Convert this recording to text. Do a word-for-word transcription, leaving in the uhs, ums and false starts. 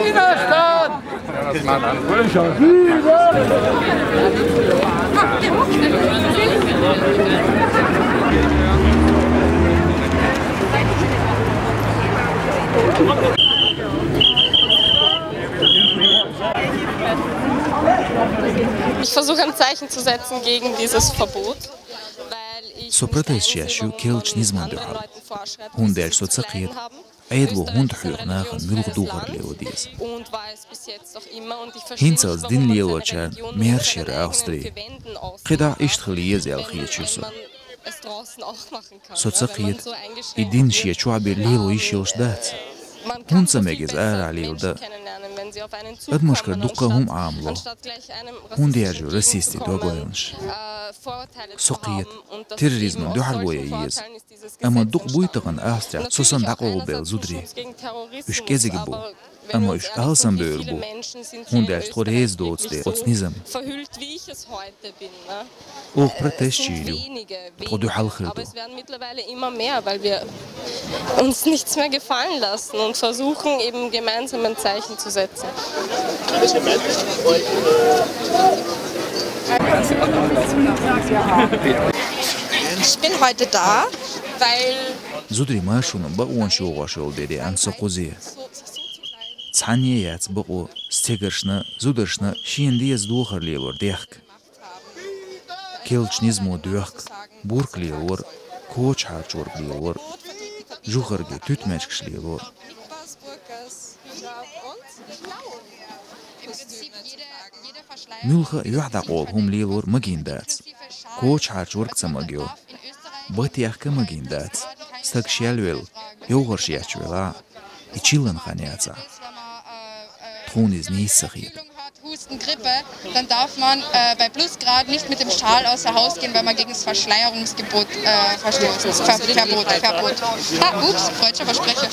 Widerstand! Ich versuche ein Zeichen zu setzen gegen dieses Verbot. Со протест чу я керла низаман дуьхьал, хӀунда аьлча со ца кхета, Ӏедало хӀунда хьоьху нахана муьлха духар лело деза. ХӀинцалц дин лелочарна маьрша яр Австри. КхидӀа иштта хила еза аьлла хеташ ю со. Со ца кхета, и дин шен чохь бен лело йиш йолуш дац. ХӀунда ца мега иза арахь леладан? Адамашкара дуккха а хӀума Ӏамало. ХӀунда яржо расистийн дог-ойланаш? Со кхета, терроризмана дуьхьал бо ян еза. Амма дукха буй тахана Австрехь цу санна дӀакъовлабевлла зударий. Уьш кӀезиг бу, амма уьш алсамбевр бу, хӀунда аьлча тхо реза доцу дела оцу низамна. Оха протест чу ю, тхо дуьхьал хир ду. Uns nichts mehr gefallen lassen und versuchen, eben gemeinsam ein Zeichen zu setzen. Ich bin heute da, weil Зударий маршонан бакъонаш йохош йолу де деана со кхузе. Цхьанне а яц бакъо стегаршна, зударшна шена деза духар лелор дехка. Керла низамо доьхку, бурка лелор, кочахьарчу верг лелор, жухаргий туьтмечкаш лелор. Муьлхха а юьхь дӀакъовла хӀума лелор магийна дац. Кочахьарчу верг ца магайо. Бат яхка а магийна дац. Стаг шелвелла, йовхарш етташ велахь а, и чиллан хан яцахь, тхуна иза нийса ца хета. Husten, Grippe, dann darf man, äh, bei Plusgrad nicht mit dem Schal außer Haus gehen, weil man gegen das Verschleierungsgebot, äh, verstoßen ist. Ver Verbot, Verbot. Ha, ups, freudscher Versprecher.